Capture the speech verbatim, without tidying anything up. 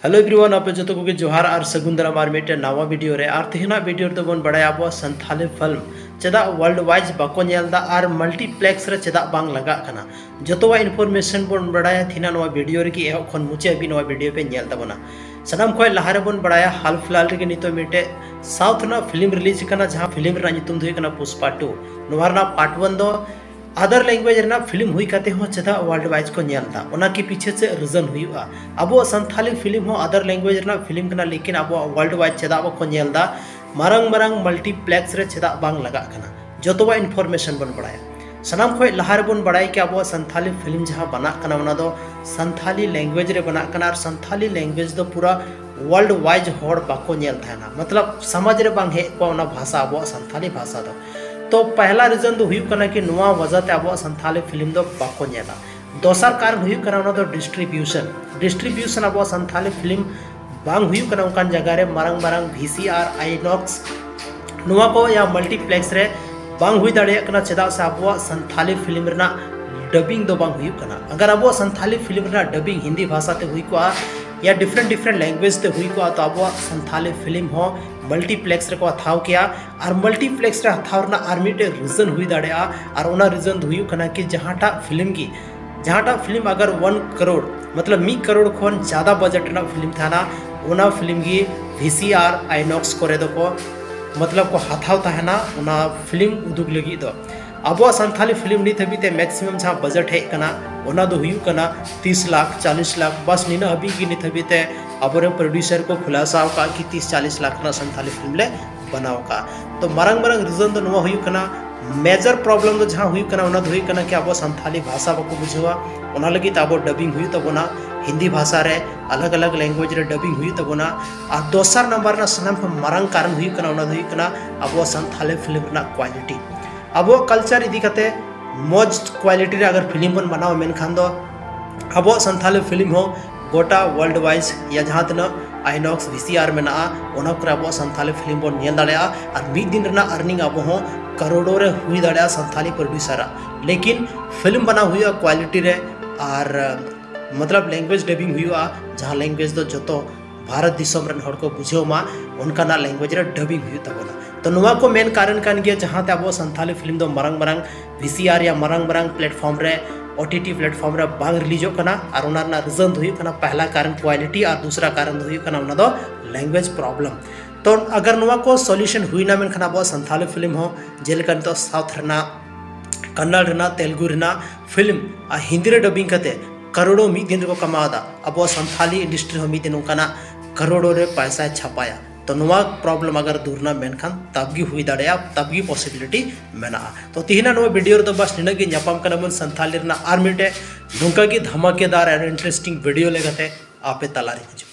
Hello everyone, ᱟᱯᱮ ᱡᱚᱛᱚ ᱠᱚᱜᱮ ᱡᱚᱦᱟᱨ ᱟᱨ ᱥᱟᱹᱜᱩᱱ ᱫᱟᱨᱟᱢ ᱟᱨ ᱢᱤᱫᱴᱮᱱ ᱱᱟᱣᱟ ᱵᱷᱤᱰᱤᱭᱳ ᱨᱮ᱾ ᱟᱨ ᱛᱮᱦᱮᱧᱟᱜ ᱵᱷᱤᱰᱤᱭᱳ ᱨᱮᱫᱚ ᱵᱚᱱ ᱵᱟᱲᱟᱭᱟ ᱟᱵᱚᱣᱟᱜ ᱥᱟᱱᱛᱷᱟᱞᱤ ᱯᱷᱤᱞᱢ ᱪᱮᱫᱟᱜ ᱣᱟᱨᱞᱰ ᱣᱟᱭᱤᱡ ᱵᱟᱠᱚ ᱧᱮᱞ ᱮᱫᱟ ᱟᱨ ᱢᱟᱞᱴᱤᱯᱞᱮᱠᱥ ᱨᱮ ᱪᱮᱫᱟᱜ ᱵᱟᱝ ᱞᱟᱜᱟᱜ ᱠᱟᱱᱟ᱾ ᱡᱚᱛᱚᱣᱟᱜ ᱤᱱᱯᱷᱚᱨᱢᱮᱥᱚᱱ ᱵᱚᱱ ᱵᱟᱲᱟᱭᱟ ᱛᱮᱦᱮᱧᱟᱜ ᱱᱚᱣᱟ ᱵᱷᱤᱰᱤᱭᱳ ᱨᱮᱜᱮ᱾ ᱮᱦᱚᱵ ᱠᱷᱚᱱ ᱢᱩᱪᱟᱹᱫ ᱦᱟᱹᱵᱤᱡ ᱱᱚᱣᱟ ᱵᱷᱤᱰᱤᱭᱳ ᱯᱮ ᱧᱮᱞ ᱛᱟᱵᱚᱱᱟ᱾ ᱥᱟᱱᱟᱢ ᱠᱷᱚᱱ ᱞᱟᱦᱟ ᱨᱮᱵᱚᱱ ᱵᱟᱲᱟᱭᱟ, ᱦᱟᱞ ᱯᱷᱤᱞᱦᱟᱞ ᱨᱮᱜᱮ ᱱᱤᱛᱚᱜ ᱢᱤᱫᱴᱮᱡ ᱥᱟᱣᱩᱛᱷ ᱨᱮᱱᱟᱜ ᱯᱷᱤᱞᱢ ᱨᱤᱞᱤᱡᱽ ᱟᱠᱟᱱᱟ, ᱡᱟᱦᱟᱸ ᱯᱷᱤᱞᱢ ᱨᱮᱱᱟᱜ ᱧᱩᱛᱩᱢ ᱫᱚ ᱦᱩᱭᱩᱜ ᱠᱟᱱᱟ ᱯᱩᱥᱯᱟ ᱴᱩ᱾ ᱱᱚᱣᱟ ᱨᱮᱱᱟᱜ ᱯᱟᱨᱴ ᱚᱣᱟᱱ ᱫᱚ ᱟᱫᱟᱨ ᱞᱮᱝᱜᱩᱭᱮᱡᱽ ᱨᱮᱱᱟᱜ ᱯᱷᱤᱞᱢ ᱦᱩᱭ ᱠᱟᱛᱮ ᱦᱚᱸ ᱪᱮᱫᱟᱜ ᱣᱟᱨᱞᱰ ᱣᱟᱭᱤᱡ ᱠᱚ ᱧᱮᱞ ᱮᱫᱟ, ᱚᱱᱟ ᱠᱤ ᱯᱤᱪᱷᱮ ᱪᱮᱫ ᱨᱤᱡᱚᱱ ᱦᱩᱭᱩᱜᱼᱟ? ᱟᱵᱚᱣᱟᱜ ᱥᱟᱱᱛᱷᱟᱞᱤ ᱯᱷᱤᱞᱢ ᱦᱚᱸ ᱟᱫᱟᱨ ᱞᱮᱝᱜᱩᱭᱮᱡᱽ ᱨᱮᱱᱟᱜ ᱯᱷᱤᱞᱢ ᱠᱟᱱᱟ, ᱞᱮᱠᱤᱱ ᱟᱵᱚᱣᱟᱜ ᱣᱟᱨᱞᱰ ᱣᱟᱭᱤᱡ ᱪᱮᱫᱟᱜ ᱵᱟᱠᱚ ᱧᱮᱞ ᱮᱫᱟ? ᱢᱟᱨᱟᱝ ᱢᱟᱨᱟᱝ ᱢᱟᱞᱴᱤᱯᱞᱮᱠᱥ ᱨᱮ ᱪᱮᱫᱟᱜ ᱵᱟᱝ ᱞᱟᱜᱟᱜ ᱠᱟᱱᱟ? ᱡᱚᱛᱚᱣᱟᱜ ᱤᱱᱯᱷᱚᱨᱢᱮᱥᱚᱱ ᱵᱚᱱ ᱵᱟᱲᱟᱭᱟ᱾ ᱥᱟᱱᱟᱢ ᱠᱷᱚᱱ ᱞᱟᱦᱟ ᱨᱮᱵᱚᱱ ᱵᱟᱲᱟᱭ ᱠᱤ ᱟᱵᱚᱣᱟᱜ ᱥᱟᱱᱛᱷᱟᱞᱤ ᱯᱷᱤᱞᱢ ᱡᱟᱦᱟᱸ ᱵᱮᱱᱟᱜ ᱠᱟᱱᱟ, ᱚᱱᱟ ᱫᱚ ᱥᱟᱱᱛᱷᱟᱞᱤ ᱞᱮᱝᱜᱩᱭᱮᱡᱽ ᱨᱮ ᱵᱮᱱᱟᱜ ᱠᱟᱱᱟ ᱟᱨ ᱥᱟᱱᱛᱷᱟᱞᱤ ᱞᱮᱝᱜᱩᱭᱮᱡᱽ ᱫᱚ ᱯᱩᱨᱟ ᱣᱟᱨᱞᱰ ᱣᱟᱭᱤᱡ ᱦᱚᱲ ᱵᱟᱠᱚ ᱧᱮᱞ ᱛᱟᱦᱮᱱᱟ, ᱢᱚᱛᱞᱚᱵ ᱥᱚᱢᱟᱡᱽ ᱨᱮ ᱵᱟᱝ ᱦᱮᱡ ᱠᱚᱜᱼᱟ ᱚᱱᱟ ᱵᱷᱟᱥᱟ, ᱟᱵᱚᱣᱟᱜ ᱥᱟᱱᱛᱷᱟᱞᱤ ᱵᱷᱟᱥᱟ ᱫᱚ᱾ ᱛᱚ ᱯᱟᱦᱞᱟ ᱨᱤᱡᱚᱱ ᱫᱚ ᱦᱩᱭᱩᱜ ᱠᱟᱱᱟ ᱠᱤ ᱱᱚᱣᱟ ᱣᱟᱡᱟ ᱛᱮ ᱟᱵᱚᱣᱟᱜ ᱥᱟᱱᱛᱷᱟᱞᱤ ᱯᱷᱤᱞᱢ ᱫᱚ ᱵᱟᱠᱚ ᱧᱮᱞᱟ᱾ ᱫᱚᱥᱟᱨ ᱠᱟᱨᱚᱱ ᱦᱩᱭᱩᱜ ᱠᱟᱱᱟ ᱚᱱᱟ ᱫᱚ ᱰᱤᱥᱴᱨᱤᱵᱤᱭᱩᱥᱚᱱ᱾ ᱰᱤᱥᱴᱨᱤᱵᱤᱭᱩᱥᱚᱱ ᱟᱵᱚᱣᱟᱜ ᱥᱟᱱᱛᱷᱟᱞᱤ ᱯᱷᱤᱞᱢ ᱵᱟᱝ ᱦᱩᱭᱩᱜ ᱠᱟᱱᱟ ᱚᱱᱠᱟᱱ ᱡᱟᱭᱜᱟ ᱨᱮ, ᱢᱟᱨᱟᱝ ᱢᱟᱨᱟᱝ ᱵᱷᱤ ᱥᱤ ᱟᱨ ᱟᱭᱱᱚᱠᱥ ᱱᱚᱣᱟ ᱠᱚ ᱭᱟ ᱢᱟᱞᱴᱤᱯᱞᱮᱠᱥ ᱨᱮ ᱵᱟᱝ ᱦᱩᱭ ᱫᱟᱲᱮᱭᱟᱜ ᱠᱟᱱᱟ, ᱪᱮᱫᱟᱜ ᱥᱮ ᱟᱵᱚᱣᱟᱜ ᱥᱟᱱᱛᱷᱟᱞᱤ ᱯᱷᱤᱞᱢ ᱨᱮᱱᱟᱜ ᱰᱟᱵᱤᱝ ᱫᱚ ᱵᱟᱝ ᱦᱩᱭᱩᱜ ᱠᱟᱱᱟ᱾ ᱟᱜᱟᱨ ᱟᱵᱚᱣᱟᱜ ᱥᱟᱱᱛᱷᱟᱞᱤ ᱯᱷᱤᱞᱢ ᱨᱮᱱᱟᱜ ᱰᱟᱵᱤᱝ ᱦᱤᱱᱫᱤ ᱵᱷᱟᱥᱟ ᱛᱮ ᱦᱩᱭ ᱠᱚᱜᱼᱟ ᱭᱟ ᱰᱤᱯᱷᱨᱮᱱᱴ ᱰᱤᱯᱷᱨᱮᱱᱴ ᱞᱮᱝᱜᱩᱭᱮᱡᱽ ᱛᱮ ᱦᱩᱭ ᱠᱚᱜᱼᱟ, ᱛᱚ ᱟᱵᱚᱣᱟᱜ ᱥᱟᱱᱛᱷᱟᱞᱤ ᱯᱷᱤᱞᱢ ᱦᱚᱸ ᱢᱟᱞᱴᱤᱯᱞᱮᱠᱥ ᱨᱮᱠᱚ ᱦᱟᱛᱟᱣ ᱠᱮᱭᱟ᱾ ᱟᱨ ᱢᱟᱞᱴᱤᱯᱞᱮᱠᱥ ᱨᱮ ᱦᱟᱛᱟᱣ ᱨᱮᱱᱟᱜ ᱟᱨ ᱢᱤᱫᱴᱮᱡ ᱨᱤᱡᱚᱱ ᱦᱩᱭ ᱫᱟᱲᱮᱭᱟᱜᱼᱟ, ᱟᱨ ᱚᱱᱟ ᱨᱤᱡᱚᱱ ᱫᱚ ᱦᱩᱭᱩᱜ ᱠᱟᱱᱟ ᱠᱤ ᱡᱟᱦᱟᱸᱴᱟᱜ ᱯᱷᱤᱞᱢ ᱜᱮ, ᱡᱟᱦᱟᱸᱴᱟᱜ ᱯᱷᱤᱞᱢ ᱟᱜᱟᱨ ᱚᱣᱟᱱ ᱠᱟᱨᱳᱲ, ᱢᱚᱛᱞᱚᱵ ᱢᱤᱫ ᱠᱟᱨᱳᱲ ᱠᱷᱚᱱ ᱡᱟᱫᱟ ᱵᱟᱡᱮᱴ ᱨᱮᱱᱟᱜ ᱯᱷᱤᱞᱢ ᱛᱟᱦᱮᱱᱟ, ᱚᱱᱟ ᱯᱷᱤᱞᱢ ᱜᱮ ᱵᱷᱤ ᱥᱤ ᱟᱨ ᱟᱭᱱᱚᱠᱥ ᱠᱚᱨᱮ ᱫᱚᱠᱚ, ᱢᱚᱛᱞᱚᱵ ᱠᱚ ᱦᱟᱛᱟᱣ ᱛᱟᱦᱮᱱᱟ ᱚᱱᱟ ᱯᱷᱤᱞᱢ ᱩᱫᱩᱜ ᱞᱟᱹᱜᱤᱫ ᱫᱚ᱾ ᱟᱵᱚᱣᱟᱜ ᱥᱟᱱᱛᱷᱟᱞᱤ ᱯᱷᱤᱞᱢ ᱱᱤᱛ ᱦᱟᱹᱵᱤᱡ ᱛᱮ ᱢᱮᱠᱥᱤᱢᱟᱢ ᱡᱟᱦᱟᱸ ᱵᱟᱡᱮᱴ ᱦᱮᱡ ᱠᱟᱱᱟ, ᱚᱱᱟ ᱫᱚ ᱦᱩᱭᱩᱜ ᱠᱟᱱᱟ ᱛᱤᱥ ᱞᱟᱠᱷ, ᱪᱟᱞᱤᱥ ᱞᱟᱠᱷ, ᱵᱟᱥ ᱱᱤᱱᱟᱹᱜ ᱦᱟᱹᱵᱤᱡ ᱜᱮ ᱱᱤᱛ ᱦᱟᱹᱵᱤᱡ ᱛᱮ ᱟᱵᱚᱨᱮᱱ ᱯᱨᱚᱰᱭᱩᱥᱟᱨ ᱠᱚ ᱠᱷᱩᱞᱟᱥᱟ ᱟᱠᱟᱫ ᱠᱤ ᱛᱤᱥ ᱪᱟᱞᱤᱥ ᱞᱟᱠᱷ ᱨᱮᱱᱟᱜ ᱥᱟᱱᱛᱷᱟᱞᱤ ᱯᱷᱤᱞᱢ ᱞᱮ ᱵᱮᱱᱟᱣ ᱟᱠᱟᱫ᱾ ᱛᱚ ᱢᱟᱨᱟᱝ ᱢᱟᱨᱟᱝ ᱨᱤᱡᱚᱱ ᱫᱚ ᱱᱚᱣᱟ ᱦᱩᱭᱩᱜ ᱠᱟᱱᱟ, ᱢᱮᱡᱚᱨ ᱯᱨᱚᱵᱞᱮᱢ ᱫᱚ ᱡᱟᱦᱟᱸ ᱦᱩᱭᱩᱜ ᱠᱟᱱᱟ, ᱚᱱᱟ ᱫᱚ ᱦᱩᱭᱩᱜ ᱠᱟᱱᱟ ᱠᱤ ᱟᱵᱚ ᱥᱟᱱᱛᱷᱟᱞᱤ ᱵᱷᱟᱥᱟ ᱵᱟᱠᱚ ᱵᱩᱡᱷᱟᱹᱣᱟ᱾ ᱚᱱᱟ ᱞᱟᱹᱜᱤᱫ ᱛᱮ ᱟᱵᱚ ᱰᱟᱵᱤᱝ ᱦᱩᱭᱩᱜ ᱛᱟᱵᱚᱱᱟ, ᱦᱤᱱᱫᱤ ᱵᱷᱟᱥᱟ ᱨᱮ ᱟᱞᱟᱜᱽ ᱟᱞᱟᱜᱽ ᱞᱮᱝᱜᱩᱭᱮᱡᱽ ᱨᱮ ᱰᱟᱵᱤᱝ ᱦᱩᱭᱩᱜ ᱛᱟᱵᱚᱱᱟ᱾ ᱟᱨ ᱫᱚᱥᱟᱨ ᱱᱟᱢᱵᱟᱨ ᱨᱮᱱᱟᱜ ᱥᱟᱱᱟᱢ ᱠᱷᱚᱱ ᱢᱟᱨᱟᱝ ᱠᱟᱨᱚᱱ ᱦᱩᱭᱩᱜ ᱠᱟᱱᱟ, ᱚᱱᱟ ᱫᱚ ᱦᱩᱭᱩᱜ ᱠᱟᱱᱟ ᱟᱵᱚᱣᱟᱜ ᱥᱟᱱᱛᱷᱟᱞᱤ ᱯᱷᱤᱞᱢ ᱨᱮᱱᱟᱜ ᱠᱣᱟᱞᱤᱴᱤ᱾ ᱟᱵᱚᱣᱟᱜ ᱠᱟᱞᱪᱟᱨ ᱤᱫᱤ ᱠᱟᱛᱮ ᱢᱚᱡᱽ ᱠᱣᱟᱞᱤᱴᱤ ᱨᱮ ᱟᱜᱟᱨ ᱯᱷᱤᱞᱢ ᱵᱚᱱ ᱵᱮᱱᱟᱣᱟ, ᱢᱮᱱᱠᱷᱟᱱ ᱫᱚ ᱟᱵᱚᱣᱟᱜ ᱥᱟᱱᱛᱷᱟᱞᱤ ᱯᱷᱤᱞᱢ ᱦᱚᱸ ᱜᱚᱴᱟ ᱣᱟᱨᱞᱰ ᱣᱟᱭᱤᱡᱽ ᱭᱟ ᱡᱟᱦᱟᱸ ᱛᱤᱱᱟᱹᱜ ᱟᱭᱱᱚᱠᱥ, ᱵᱷᱤ ᱥᱤ ᱟᱨ ᱢᱮᱱᱟᱜᱼᱟ, ᱚᱱᱟ ᱠᱚᱨᱮ ᱟᱵᱚᱣᱟᱜ ᱥᱟᱱᱛᱷᱟᱞᱤ ᱯᱷᱤᱞᱢ ᱵᱚᱱ ᱧᱮᱞ ᱫᱟᱲᱮᱭᱟᱜᱼᱟ᱾ ᱟᱨ ᱢᱤᱫ ᱫᱤᱱ ᱨᱮᱱᱟᱜ ᱟᱨᱱᱤᱝ ᱟᱵᱚ ᱦᱚᱸ ᱠᱟᱨᱳᱲᱚ ᱨᱮ ᱦᱩᱭ ᱫᱟᱲᱮᱭᱟᱜᱼᱟ ᱥᱟᱱᱛᱷᱟᱞᱤ ᱯᱨᱚᱰᱭᱩᱥᱟᱨᱟᱜ᱾ ᱞᱮᱠᱤᱱ ᱯᱷᱤᱞᱢ ᱵᱮᱱᱟᱣ ᱦᱩᱭᱩᱜᱼᱟ ᱠᱣᱟᱞᱤᱴᱤ ᱨᱮ, ᱟᱨ ᱢᱚᱛᱞᱚᱵ language dubbing ᱦᱩᱭᱩᱜᱼᱟ, ᱡᱟᱦᱟᱸ language ᱫᱚ ᱡᱚᱛᱚ ᱵᱷᱟᱨᱚᱛ ᱫᱤᱥᱚᱢ ᱨᱮᱱ ᱦᱚᱲ ᱠᱚ ᱵᱩᱡᱷᱟᱹᱣ ᱢᱟ, ᱚᱱᱠᱟᱱᱟᱜ language ᱨᱮ dubbing ᱦᱩᱭᱩᱜ ᱛᱟᱵᱚᱱᱟ᱾ ᱛᱚ ᱱᱚᱣᱟ ᱠᱚ ᱢᱮᱱ ᱠᱟᱨᱚᱱ ᱠᱟᱱ ᱜᱮᱭᱟ, ᱡᱟᱦᱟᱸᱛᱮ ᱟᱵᱚ ᱥᱟᱱᱛᱷᱟᱞᱤ film ᱫᱚ ᱢᱟᱨᱟᱝ ᱢᱟᱨᱟᱝ VCR ᱭᱟ ᱢᱟᱨᱟᱝ ᱢᱟᱨᱟᱝ platform ᱨᱮ, OTT platform ᱨᱮ ᱵᱟᱝ ᱨᱤᱞᱤᱡᱚᱜ ᱠᱟᱱᱟ᱾ ᱟᱨ ᱚᱱᱟ ᱨᱮᱱᱟᱜ reason ᱫᱚ ᱦᱩᱭᱩᱜ ᱠᱟᱱᱟ, ᱯᱟᱦᱞᱟ ᱠᱟᱨᱚᱱ quality, ᱟᱨ ᱫᱩᱥᱨᱟ ᱠᱟᱨᱚᱱ ᱫᱚ ᱦᱩᱭᱩᱜ ᱠᱟᱱᱟ ᱚᱱᱟ ᱫᱚ language problem᱾ ᱛᱚ ᱟᱜᱟᱨ ᱱᱚᱣᱟ ᱠᱚ solution ᱦᱩᱭᱱᱟ, ᱢᱮᱱᱠᱷᱟᱱ ᱟᱵᱚᱣᱟᱜ ᱥᱟᱱᱛᱷᱟᱞᱤ film ᱦᱚᱸ, ᱡᱮᱞᱮᱠᱟ ᱱᱤᱛᱚᱜ South ᱨᱮᱱᱟᱜ, ᱠᱟᱱᱱᱟᱲ ᱨᱮᱱᱟᱜ, ᱛᱮᱞᱜᱩ ᱨᱮᱱᱟᱜ film ᱟᱨ ᱦᱤᱱᱫᱤ ᱨᱮ dubbing ᱠᱟᱛᱮ ᱠᱟᱨᱳᱲᱚ ᱢᱤᱫ ᱫᱤᱱ ᱨᱮᱠᱚ ᱠᱟᱢᱟᱣ ᱮᱫᱟ, ᱟᱵᱚᱣᱟᱜ ᱥᱟᱱᱛᱷᱟᱞᱤ industry ᱦᱚᱸ ᱢᱤᱫ ᱫᱤᱱ ᱚᱱᱠᱟᱱᱟᱜ ᱠᱟᱨᱳᱲᱚ ᱨᱮ ᱯᱟᱭᱥᱟᱭ ᱪᱷᱟᱯᱟᱭᱟ᱾ ᱛᱚ ᱱᱚᱣᱟ problem ᱟᱜᱟᱨ ᱫᱩᱨ ᱨᱮᱱᱟᱜ ᱢᱮᱱᱠᱷᱟᱱ ᱛᱟᱵᱜᱤ ᱦᱩᱭ ᱫᱟᱲᱮᱭᱟᱜᱼᱟ, ᱛᱟᱵᱜᱤ possibility ᱢᱮᱱᱟᱜᱼᱟ᱾ ᱛᱚ ᱛᱤᱦᱤᱧᱟᱜ ᱱᱚᱣᱟ video ᱨᱮᱫᱚ ᱵᱟᱥ ᱱᱤᱱᱟᱹᱜ ᱜᱮ᱾ ᱧᱟᱯᱟᱢ ᱠᱟᱱᱟ ᱵᱚᱱ ᱥᱟᱱᱛᱷᱟᱞᱤ ᱨᱮᱱᱟᱜ ᱟᱨ ᱢᱤᱫᱴᱮᱡ ᱱᱚᱝᱠᱟ ᱜᱮ ᱫᱷᱟᱢᱟᱠᱮᱫᱟᱨ and interesting video ᱞᱮᱠᱟᱛᱮ ᱟᱯᱮ ᱛᱟᱞᱟᱨᱮ ᱦᱤᱡᱩᱜ᱾